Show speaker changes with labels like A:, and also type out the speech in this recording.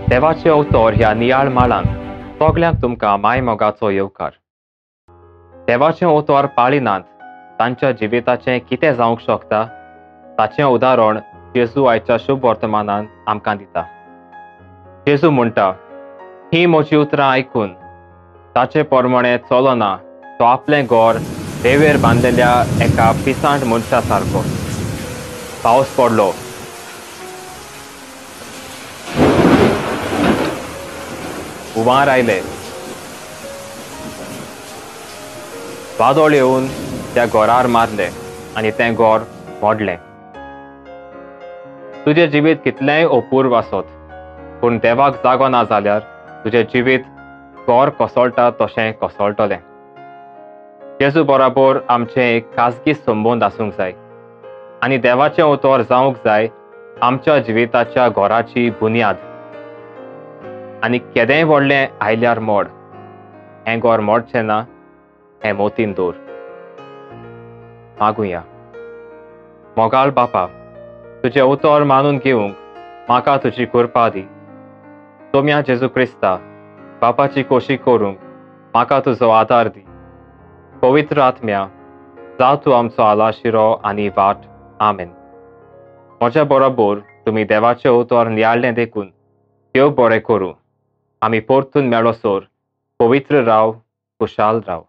A: देवाचें उतर ह्या नियाळ माळान सगल्यांक तुमकां मायमोगाचो येवकार. देवाचें उतर पाळिनात तांच्या जिविताचें कितें जावंक शकता ताचें उदाहरण जेजू आयच्या शुभ वर्तमानान आमकां दिता. जेजू म्हणटा, ही म्हजी उतरां आयकून ताचे प्रमाणे चलना तो आपलें घर देवेर बांदलेल्या एका पिसांट मनशा सारको. पावस पडलो, हुंवार आयले, वादळ येवन त्या घरार मारले आनी तें घर मोडलें. तुजें जिवीत कितलेंय अपूर्व आसत पूण देवाक जागो ना जाल्यार तुजें जिवीत घर कोसळटा तशें कोसळटलें. जेजू बराबर आमचें एक खाजगी संबंद आसूंक जाय आनी देवाचें उतर जावंक जाय आमच्या जिविताच्या घराची बुन्याद. आनी केदेंय व्हडलें आयल्यार मोड, हें घर मोडचें ना हें मोतीन दवर. मागुया. मोगाळ बापा, तुजें उतर मानून घेवंक म्हाका तुजी कृपा दी. सोम्या जेजू क्रिस्ता बापाची कोशी करूंक म्हाका तुजो आदार दी. पवित्र आत्म्या, जाव तूं आमचो आलाशिरो आनी वाट. आमेन. म्हज्या बरोबर तुमी देवाचें उतर नियाळ्ळें देखून देव बरें करूं. आमी परतून मेळोसर पवित्र राव, खुशाल राव.